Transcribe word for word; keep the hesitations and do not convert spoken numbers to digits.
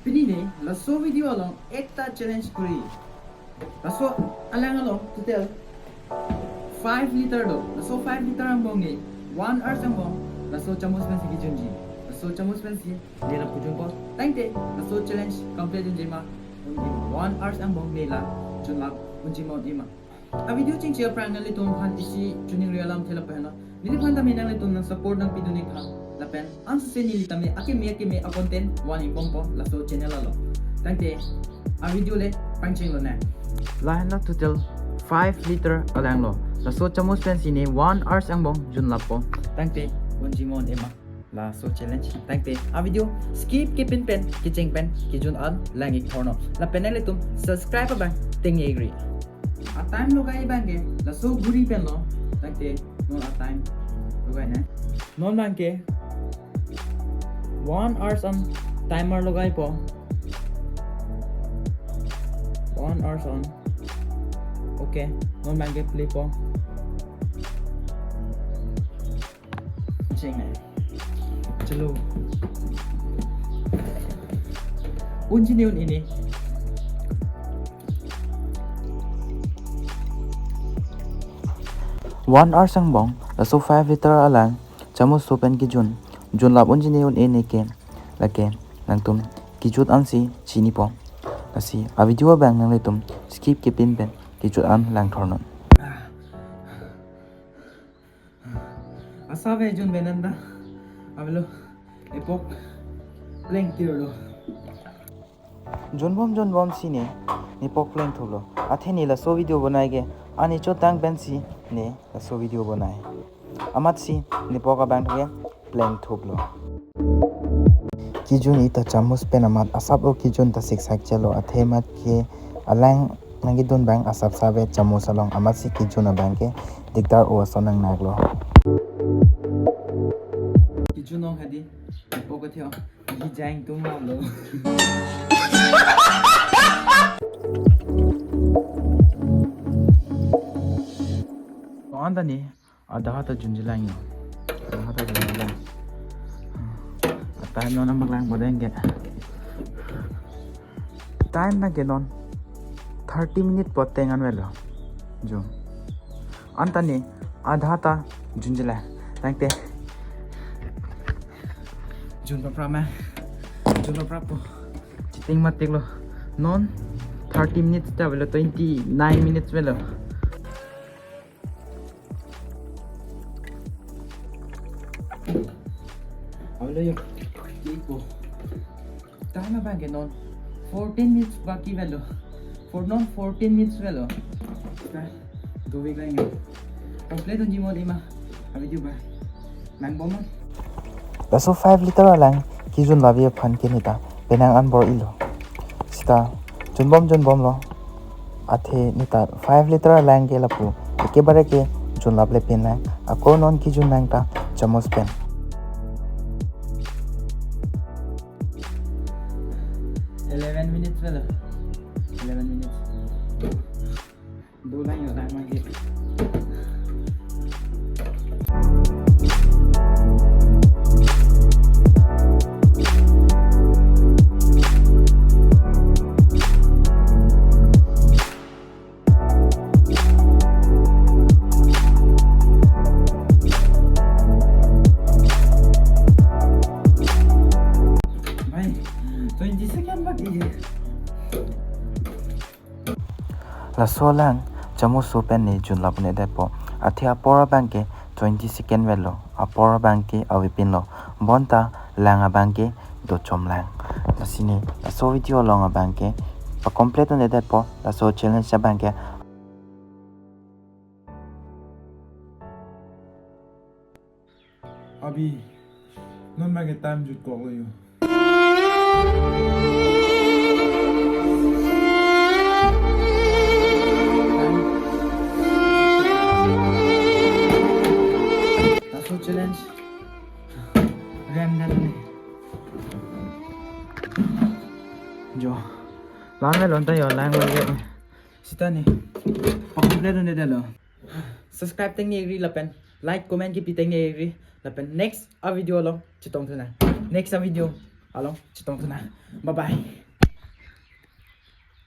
Pini ne laso video along ekta challenge kuri. Laso alang along total five liter do. Laso five liter angbong ne one hours angbong laso chamus pensi kijunji. Laso chamus pensi ne la kujunpo. Tangte laso challenge complete unji ma, unji ma. One hours angbong ne la junlap unji ma, unji ma. A video chingchi aphrang nanglitum aphan isi chuning ri alam thela pahana. Neliphan tame nanglitum nang support nangpidun ik tha. Lapen ansose neli tame akeme akeme a content van-ik bompo laso channel along. Tangte a video le pangcheng lonang. Lahenlo total five liter alanglo. Laso chamus pensi ne one hours angbong junlappo. Tangte unji ma un-e ma laso challenge. Tangte a video skip kepin pen kecheng pen kejun an lang-ik thornon. Lapen nanglitum subscribe abang tengne-ik ri. A time logai abangke laso ghuri penlo. Tangte non a time logai nang. Non abangke one hours an timer logaipo. One hours an. Okay, non abangke play po. Cheng nang. Chalo. Unji ne un-e ne. One hours angbong laso five liter alang chamus so pen kijun. Junlap unji ne un-e ne ke. Lake nangtum kejut ansi chinipo. Lasi a video abang nanglitum skip kepin pen kejut an lang thornon. Asap e jun benan ta. Avelo epok plengthurlo. Junbom junbomsi ne nepok plengthurlo. Athe ne laso video bonai ke ani chotang pensi ne laso video bonai. Amatsi nepok abang ke plengthurlo. Kijun-i ta chamus pen amat asap o kijun ta siksak chelo, athe amat ke alang nangkidun abang asap save chamus along, amatsi kijun abang ke diktar o ason nangnaklo. Kijun ong hadi, nepok ke theo, hi jang tum lo. Anta ne, adha ta junjilang yo. Adha ta junjilang. A time non nangpaklang bodeng ke. Time abangke non thirty minute pu ateng an avelo. Jun. Anta ne adha ta junjilang. Tangte jun paprap ma. Jun paprappo. Chiting matiklo. Non thirty minutes ta avelo, twenty-nine minutes avelo. Avelo yo. Kipo. Time abangke non fourteen minutes baki avelo. For non fourteen minutes avelo. Ka dovik lang yo. Complete unji ma un-e ma a video ba. Lang bom ma. Laso five liter alang kijunlap aphan ke ne ta penang an bor-ilo. Seta junbom junbomlo. Athe ne ta five liter alang ke lapu ekebare ke junlap le penang. Ako non kijun nang ta chamus pen. Eleven minutes avelo. Eleven minutes. Dolang yo, lang lagi. Bhai, twenty second baki. Laso alang chamus so pen ne junlap un-edetpo. Athe apor abangke twenty second avelo. Apor abangke avepinlo. Bonta lang abangke dochomlang. Lasi ne laso video along abangke pa complete un-edetpo. Laso challenge abangke. Abi, non abangke time jutkoklo yo. Laso challenge rem dan ne. Jo. Lang avelo anta yo, lang avelo. Seta ne pa complete un-edetlo. Subscribe tengne-ik ri lapen like comment kipi tengne-ik ri lapen next a video along chetongthu nang. Next a video. along chetong thunan. Bye bye.